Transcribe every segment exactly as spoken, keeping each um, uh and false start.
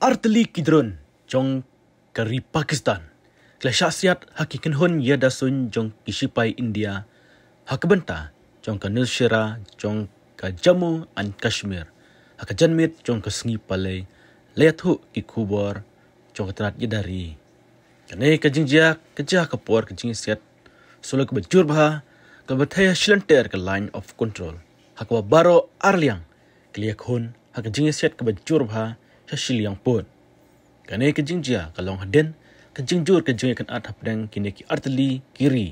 Artylli ki drone jong ka ri Pakistan ki la shah siat ha ki kynhun ïada suiñ jong ki shipai India ha ka bynta jong ka Nusheira jong ka Jammu and Kashmir ha ka janmiet jong ka sngi Palei, la ïathuh ki khubor jong ka tnat ïada ri. Kane ka jingjia ka jia ka por ka jingsiat solo kaba jur bha kaba thei ha shilynter ka Line of Control ha kaba baroh arliang ki la ïakhun ha ka jingsiat kaba jur bha sha shiliang pud. Kane ka jingjia ka long hadien ka jingjur ka jingïakynad hapdeng kine ki artylli ki ri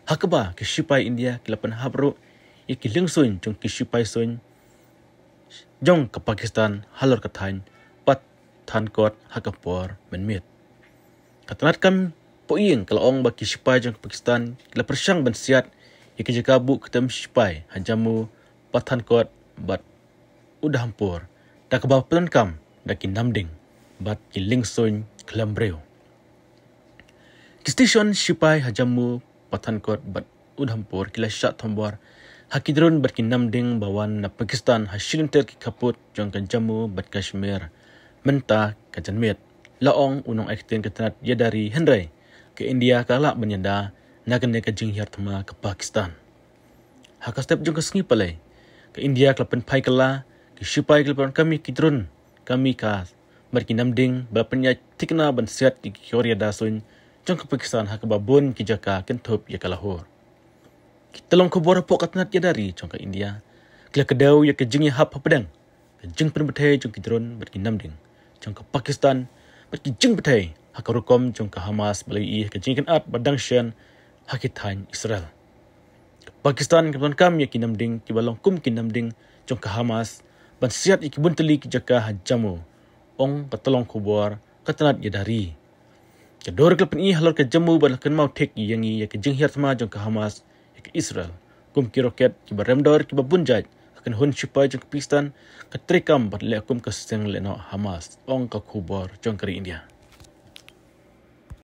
ha kaba ki shipai India ki la pynhap ruh ïa ki liengsuiñ jong ki shipai suiñ jong ka Pakistan halor ka thaiñ Pathankot ha ka por mynmiet. Ka tnat kam pohiing ka la ong ba ki shipai jong ka Pakistan ki la pyrshang ban siat ïa ki jaka buh kyntem shipai ha Jammu, Pathankot bad Udhampur da kaba pyndonkam da ki namding bad ki liengsuiñ khlem briew. Ki station shipai ha Jammu, Pathankot bad Udhampur ki la shah thombor ha ki drone bad ki namding ba wan na Pakistan ha shilynter ki khappud jong ka Jammu bad Kashmir mynta ka janmiet, la ong u nongaiktien ka tnat ïada ri. Hynrei ka India ka lah ban ïada na kane ka jinghiar thma ka Pakistan. Ha ka step jong ka sngi Palei, ka India ka la pynphai kylla ki shipai ki la pyndonkam ïa ki drone kamikaze bad ki namding ba la pynïaid thikna ban siat ïa ki kynhun ïada suiñ jong ka Pakistan ha kaba bun ki jaka kynthup ïa ka Lahore. Ki tyllong khubor hapoh ka tnat ïada ri jong ka India ki la kdew ïa ka jingïahap hapdeng ka jingpynbthei jong ki drone bad ki namding jong ka Pakistan bad ki jingbthei ha ka rukom jong ka Hamas ba la ïohi ha ka jingïakynad ba dang shen ha ki thaiñ Israel. Ka Pakistan ka pyndonkam ïa ki namding kiba long kum ki namding jong ka Hamas ban siat ïa ki bun tylli ki jaka ha Jammu, ong ka tyllong khubor ka tnat ïada ri. Ka dur ka la pyni halor ka Jammu ba la kynmaw thik ïa ngi ïa ka jinghiar thma jong ka Hamas ïa ka Israel kum ki roket kiba rem dor kiba bun jait. Ka kynhun shipai jong ka Pakistan ka treikam bad leh kum ka seng lehnoh Hamas, ong ka khubor jong ka ri India.